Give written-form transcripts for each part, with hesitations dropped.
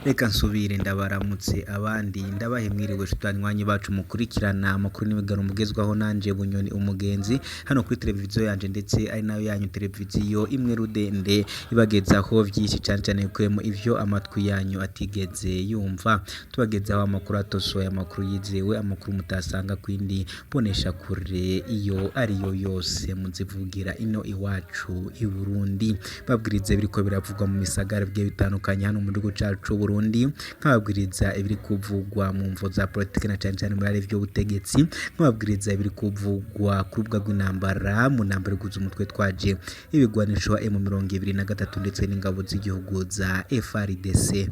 Reka nsubire ndabaramutse abandi ndabahe mwiriwe nshuti banywanyi bacu mukurikirana amakuru n'ibiganiro mugezwaho nanje Bunyoni umugenzi hano kuri televiziyo yanje ndetse ari nayo yanyu televiziyo imwe rudende ibagezaho vyinshi cane cane bikubiyemo ivyo amatwi yanyu atigeze yumva. Tubagezaho amakuru atosoye, amakuru yizewe, amakuru mutasanga kwindi mboneshakure iyo ariyo yose muzivugira ino iwacu i Burundi. Babwiriza ibiriko biravugwa mu misagara bigiye bitandukanye hano mu gihugu cacu c'Uburundi, nkababwiriza ibiri kuvugwa mu mvo za politike na cane cane muri vy'ubutegetsi, nkababwiriza ibiri kuvugwa ku rubuga rw'intambara mu ntambara iguze umutwe twaje ibigwanisho M23 ndetse n'ingabo z'igihugu za FARDC.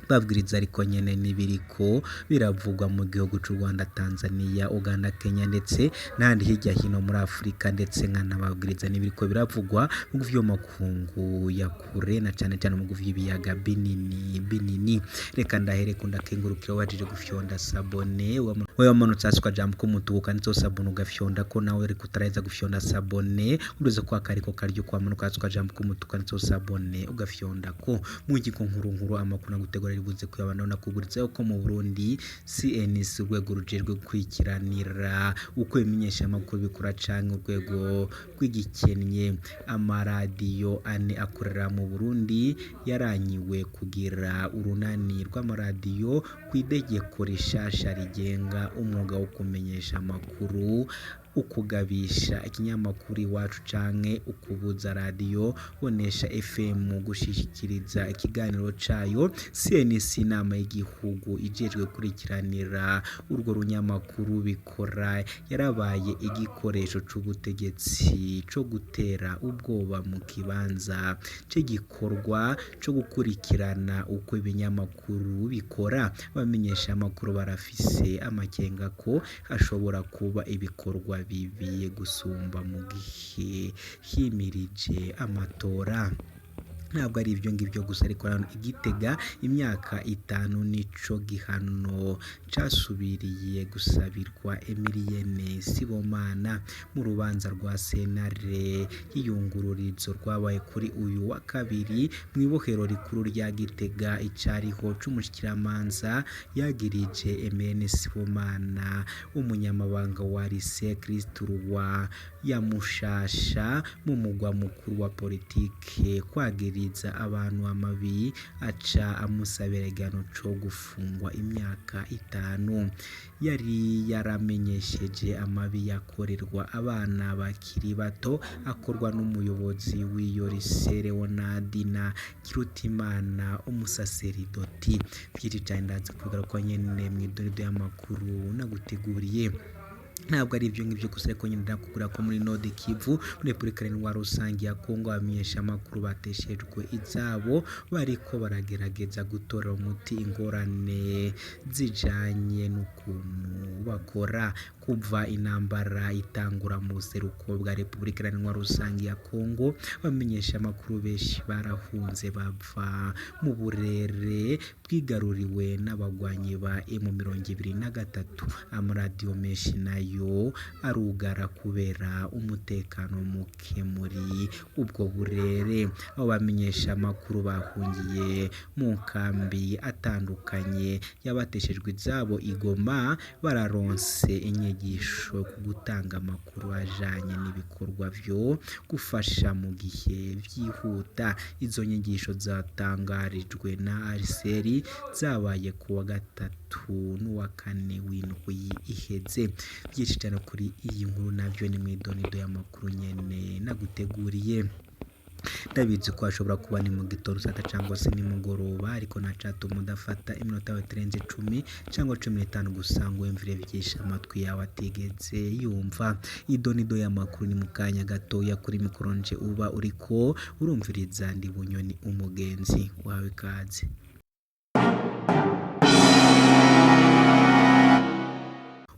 Babwiriza ariko nyene n'ibiriko biravugwa mu gihugu c'u Rwanda, Tanzania, Uganda, Kenya ndetse n'ahandi hirya hino muri Afrika, ndetse nkanababwiriza n'ibiriko biravugwa mu vy'amakungu ya kure na cane cane mu vy'ibiyaga binini binini. Reka ndahereko ndakengurukira wajije gufyonda sabone, wewe wamanutse hasi ukajambo k'umutuku kanditseho sabone ugafyonda ko nawe ariko utaraheza gufyonda sabone uretse ko akariko karyo kwamanuka hasi ukajambo k'umutuku kanditseho sabone ugafyonda ko. Mu ngingo nkuru nkuru amakuru nagutegura ribuze kuyabana nakuguritseho ko mu Burundi CNC urwego rujejwe gukurikiranira uko ibimenyeshamakuru bikora canke urwego rw'igikennye amaradiyo ane akorera mu Burundi yaranyiwe kugira urunani rw'amaradiyo kw'itegeko rishasha rigenga umwuga wo kumenyesha amakuru, ukugabisha ikinyamakuru Iwacu canke ukubuza radiyo Bonesha FM gushikiriza ikiganiro cayo. CNC inama y'igihugu ijejwe gukurikiranira urwo runyamakuru bikora yarabaye igikoresho c'ubutegetsi co gutera ubwoba mu kibanza c'igikorwa co gukurikirana uko ibinyamakuru bikora. Abamenyeshamakuru barafise amakenga ko hashobora kuba ibikorwa bibi gusumba mu gihe himirije amatora. Ntabwo ari ibyo ngibyo gusa ariko hano i Gitega imyaka 5 nico gihano casubiriye gusabirwa Emilienne Sibomana mu rubanza rwa sentare y'iyungururizo rwabaye kuri uyu wa kabiri mw'ibohero rikuru rya Gitega. Icariho c'umushikiramanza yagirije Emilienne Sibomana umunyamabanga wa Lycée Christ Roi ya Mushasha mu mugwa mukuru wa politike kwagiriza abantu amabi aca amusabira igihano co gufungwa imyaka 5. Yari yaramenyesheje amabi yakorerwa abana bakiri bato akorwa n'umuyobozi w'iyo lycée Leonard na Kirutimana umusaseridoti. Vyinshi cane ndaza kubigaruka nyene mw'idorido y'amakuru naguteguriye. Ntabwo ari ibyo ngibyo gusa ariko nyine ndakubwira ko muri Nord Kivu muri Repubulika Iharanira Rusangi ya Kongo abamenyeshamakuru bateshejwe izabo bariko baragerageza gutora umuti ingorane zijanye n'ukuntu bakora. Kuva intambara itangura mu buseruko bwa Repubulika Iharanira Rusangi ya Kongo abamenyeshamakuru benshi barahunze bava mu burere bwigaruriwe n'abagwanyi ba M23. Amaradiyo menshi nayo arugara kubera umutekano muke muri ubwo burere. Abo bamenyeshamakuru bahungiye mu nkambi atandukanye y'abateshejwe izabo i Goma bararonse inyigisho ku gutanga amakuru ajanye n'ibikorwa vyo gufasha mu gihe vyihuta. Izo nyigisho zatangarijwe na ARSER zabaye kuwa gatatu n'uwa kane w'indwi iheze. Vyinshi cane kuri iyi nkuru navyo ni mw'idonido y'amakuru nyene naguteguriye. Ndabizi ko hashobora kuba ni mu gitondo saa sita cangwa se nimugoroba, ariko ntacatuma udafata iminota itarenze 10 cangwa 15 gusa ngo wumvire vyinshi amatwi yawe atigeze yumva. Idonido y'amakuru ni mu kanya gatoya kuri mikoro nje uba uriko urumviriza ndi Bunyoni umugenzi wawe ikaze.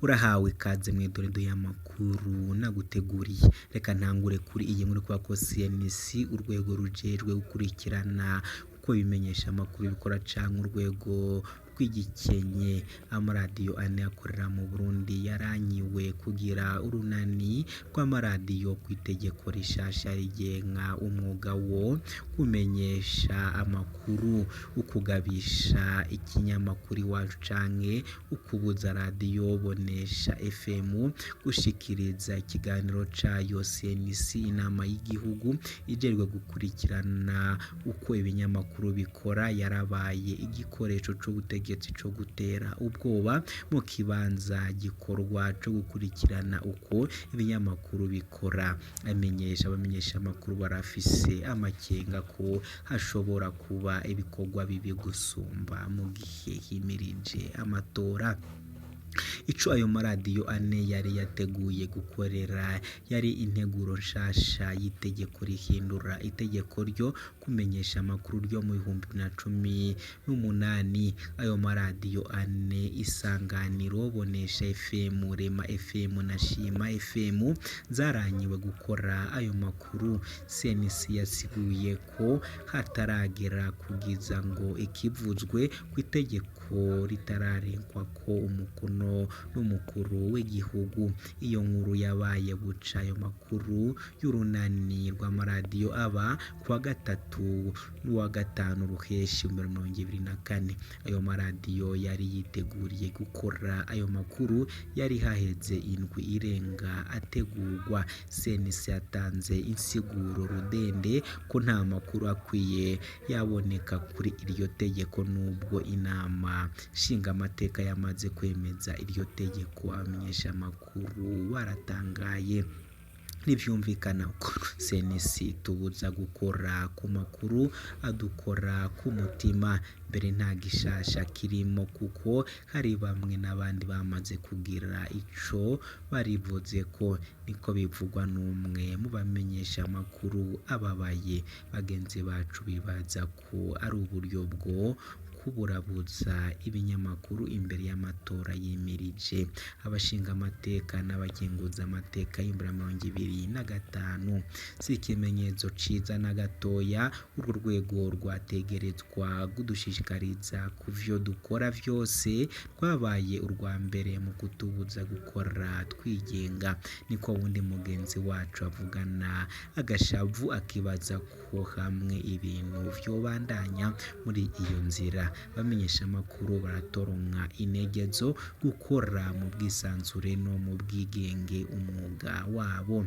Urahawe ikaze mw'idorido y'amakuru naguteguriye. Reka ntangure kuri iyi nkuru kubera ko CNC urwego rujejwe gukurikirana uko ibimenyesha amakuru bikora canke urwego rw'igikenye. Amaradiyo ane akorera mu Burundi yaranyiwe kugira urunani rw'amaradiyo kw'itegeko rishasha rigenga umwuga wo kumenyesha amakuru, ukugabisha ikinyamakuru Iwacu canke ukubuza radiyo Bonesha FM gushikiriza ikiganiro cayo. CNC, inama y'igihugu ijejwe gukurikirana uko ibinyamakuru bikora, yarabaye igikoresho c'ubutegetsi co gutera ubwoba mu kibanza gikorwa co gukurikirana uko ibinyamakuru bikora. Abamenyesha amakuru barafise amakenga ko hashobora kuba ibikorwa bibi gusumba mu gihe himirije amatora. Ico ayo maradiyo ane yari yateguye gukorera yari integuro nshasha y'itegeko rihindura itegeko ryo kumenyesha amakuru ryo mu 2018. Ayo maradiyo ane, Isanganiro, Bonesha FM, Rema FM na Shima FM, zaranyiwe gukora ayo makuru. CNC yasiguye ko hataragera kugiza ngo ikivuzwe kw'itegeko ritararenkwako umukono n'umukuru w'igihugu. Iyo nkuru yabaye buca ayo makuru y'urunani rw'amaradiyo aba kuwa gatatu n'uwa gatanu ruheshi 2024. Ayo maradiyo yari yiteguriye gukora ayo makuru yari haheze indwi irenga ategurwa. CNC yatanze insiguro rudende ko nta makuru akwiye yaboneka kuri iryo tegeko nubwo inama nshingamateka yamaze kwemeza iryo tegeko. Abamenyesha amakuru baratangaye. Ntivyumvikana ko CNC itubuza gukora ku makuru adukora ku mutima, mbere nta gishasha kirimo kuko hari bamwe n'abandi bamaze kugira ico barivuzeko, niko bivugwa n'umwe mu bamenyesha amakuru ababaye. Bagenzi bacu bibaza ko ari uburyo bwo kuburabuza ibinyamakuru imbere y'amatora yimirije. Abashingamateka n'abakenguzamateka 2025 si ikimenyetso ciza na gatoya. Urwo rwego rwategerezwa kudushishikariza kuvyo dukora vyose, rwabaye urwa mbere mu kutubuza gukora twigenga, niko wundi mugenzi wacu avugana agashavu, akibaza ko hamwe ibintu vyobandanya muri iyo nzira, abamenyesha amakuru baratoronka intege zo gukora mu bwisanzure no mu bwigenge umwuga wabo.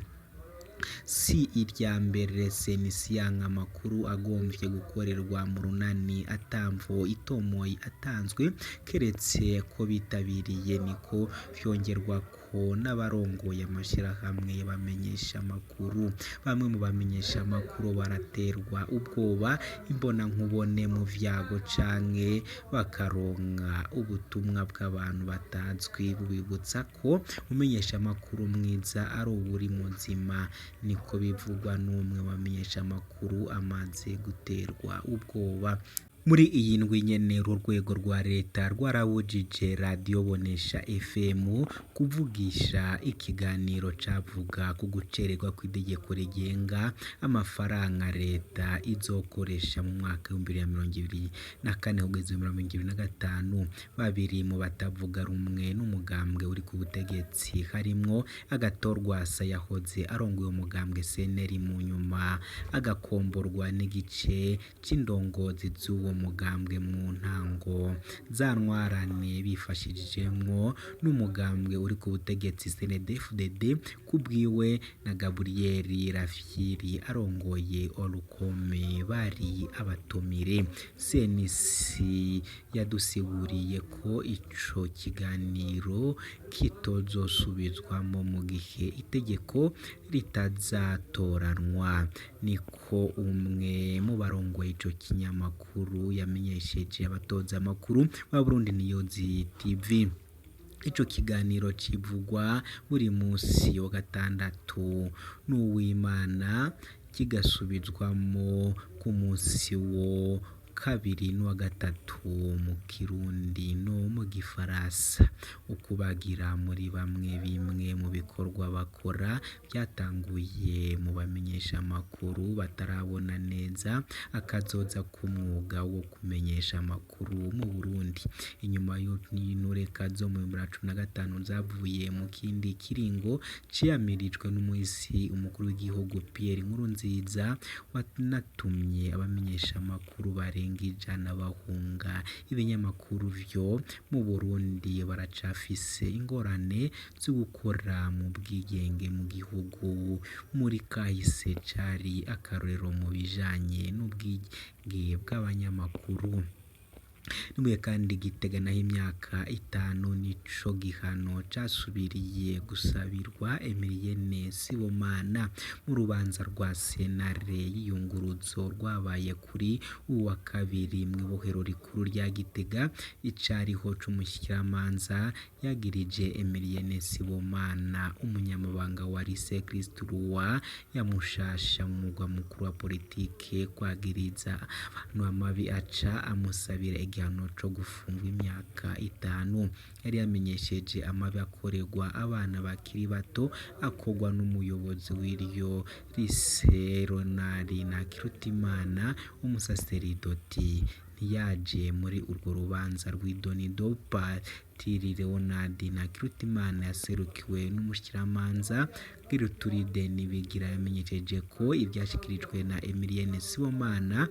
Si irya mbere CNC yanka amakuru agomvye gukorerwa mu runani atamvo itomoye atanzwe, keretse ko bitabiriye, niko vyongerwako n'abarongoye amashirahamwe y'abamenyesha amakuru. Bamwe mu bamenyesha amakuru baraterwa ubwoba imbonankubone mu vyago canke bakaronka ubutumwa bw'abantu batazwi bubibutsa ko umumenyesha amakuru mwiza ari uwuri muzima, niko bivugwa n'umwe mu bamenyesha amakuru amaze guterwa ubwoba. Muri iyi ndwi nyene, uru rwego rwa leta rwarabujije radiyo Bonesha FM kuvugisha ikiganiro cavuga ku gucererwa kw'itegeko rigenga amafaranga leta izokoresha mu mwaka 2024 kugeza 2025. Babiri mu batavuga rumwe n'umugambwe uri ku butegetsi, harimwo Agathon Rwasa yahoze arongoye umugambwe CNL, mu nyuma agakomborwa n'igice c'indongozi z'uwo mugambwe mu ntango za ntwarane, bifashijemwo n'umugambwe uri ku butegetsi CNDD-FDD kubwiwe na Gabriel Rafyiri arongoye Orukome bari abatumire. CNC yadusiguriye ko ico kiganiro kitozosubizwamo mu gihe itegeko ritazatoranwa, niko umwe mu barongoye ico kinyamakuru yamenyesheje abatoza amakuru ba Burundi News TV. Ico kiganiro civugwa buri musi wa gatandatu n'Uwimana, kigasubizwamo ku musi wo kabiri n'uwa gatatu mu Kirundi no mu Gifaransa. Ukubagira muri bamwe bimwe mu bikorwa bakora byatanguye mu bamenyesha amakuru batarabona neza akazoza k'umwuga wo kumenyesha amakuru mu Burundi. Inyuma y'intureka zo mu 2015 zavuye mu kindi kiringo ciyamirijwe n'umuhisi umukuru w'igihugu Pierre Nkurunziza, wanatumye abamenyesha amakuru barenga 100 bahunga ibinyamakuru vyo mu Burundi, baracafise ingorane zo gukora mu bwigenge mu gihugu. Muri kahise cari akarorero mu bijanye n'ubwigenge bw'abanyamakuru. Nimbuye kandi Gitega naho imyaka 5 nico gihano casubiriye gusabirwa Emilienne Sibomana mu rubanza rwa sentare y'iyunguruzo rwabaye kuri uwa kabiri mw'ibohero rikuru rya Gitega. Icariho c'umushikiramanza yagirije Emilienne Sibomana, umunyamabanga wa Lycée Christ Roi ya Mushasha mu mugwa mukuru wa politike, kwagiriza abantu amabi, aca amusabira igihano co gufungwa imyaka 5. Yari yamenyesheje amabi akorerwa abana bakiri bato akorwa n'umuyobozi w'iryo lycée Ronald Ntakirutimana, umusaseridoti. Ntiyaje muri urwo rubanza rw'idonido. Patiri Leonard Ntakirutimana yaserukiwe n'umushikiramanza Gertrude Nibigira, yamenyesheje ko ivyashikirijwe na Emilienne Sibomana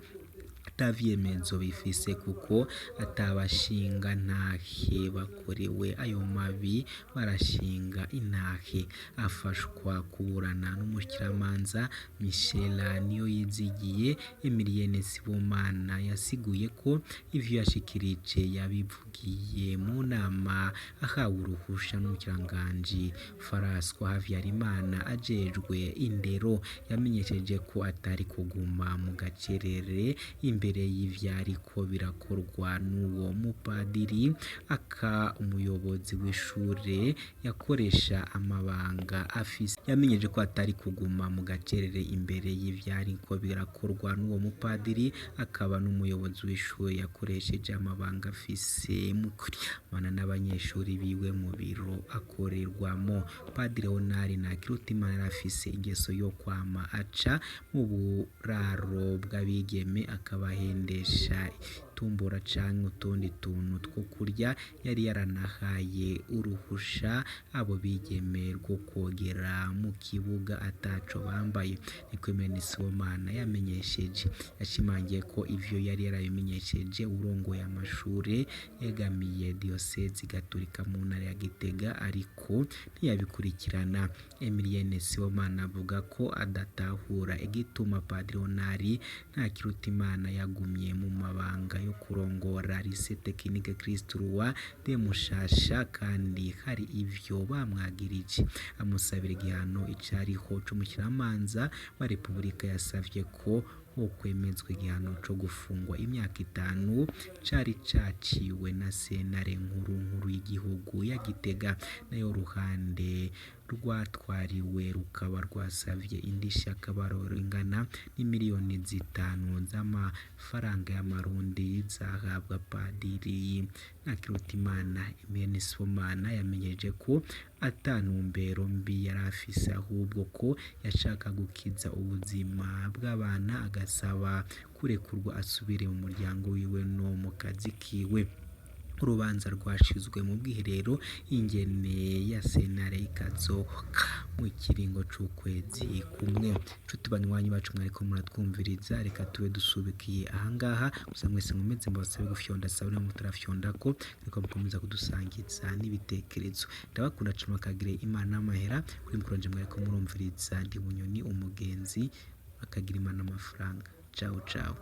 ata vyemezo bifise, kuko atabashinga ntahe bakorewe ayo mabi barashinga intahe. Afashwa kuburana n'umushikiramanza Michela Niyoyizigiye. Emilienne Sibomana yasiguye ko ivyo yashikirije yabivugiye mu nama ahawe uruhusha n'umushikiranganji François Habyarimana ajejwe indero. Yamenyesheje ko atari kuguma mu gacerere imbere y'ivyariko birakorwa n'uwo mupadiri, aka umuyobozi w'ishure yakoresha amabanga afise. Yamenyeje ko atari kuguma mu gacerere imbere y'ivyariko birakorwa n'uwo mupadiri, akaba n'umuyobozi w'ishure yakoresheje amabanga afise mu kuryamana n'abanyeshuri biwe mu biro akorerwamo. Padiri Leonard Ntakirutimana yarafise ingeso yo kwama aca mu buraro bw'abigeme akabahendesha itumbura canke utundi tuntu two kurya. Yari yaranahaye uruhusha abo bigeme rwo kwogera mu kibuga ataco bambaye, niko Emilienne Sibomana yamenyesheje. Yashimangiye ko ivyo yari yarabimenyesheje urongoye amashure yegamiye diyosezi gatolika mu ntara ya Gitega, ariko ntiyabikurikirana. Emilienne Sibomana avuga ko adatahura igituma Padiri Leonard Ntakirutimana yagumye mu mabanga yo kurongora Lycée Technique Christ Roi de Mushasha kandi hari ivyo bamwagirije. Amusabira igihano icariho c'umushikiramanza wa Repubulika yasavye ko hokwemezwa igihano co gufungwa imyaka 5 cari caciwe na sentare nkuru nkuru y'igihugu ya Gitega. Nayo ruhande rwatwariwe rukaba rwasavye indishyi y'akababaro ingana n'imiliyoni 5 z'amafaranga y'amarundi zahabwa Padiri Ntakirutimana. Emilienne Sibomana yamenyeje ko ata ntumbero mbi yari afise, ahubwo ko yashaka gukiza ubuzima bw'abana, agasaba kurekurwa asubire mu muryango wiwe no mu kazi kiwe. Urubanza rwashizwe mu bwiherero, ingene ya sentare ikazoka mu kiringo c'ukwezi kumwe. Nshuti banywanyi bacu mwariko muratwumviriza, reka tube dusubikiye ahangaha. Gusa mwese mumeze mbasabe gufyonda sabune mutarafyondako, ariko mukomeza kudusangiza n'ibitekerezo. Ndabakunda cane, kagire Imana n'amahera. Kuri mukuru mwariko murumviriza, ndi Bunyoni umugenzi, akagira Imana amafaranga. Ciao ciao.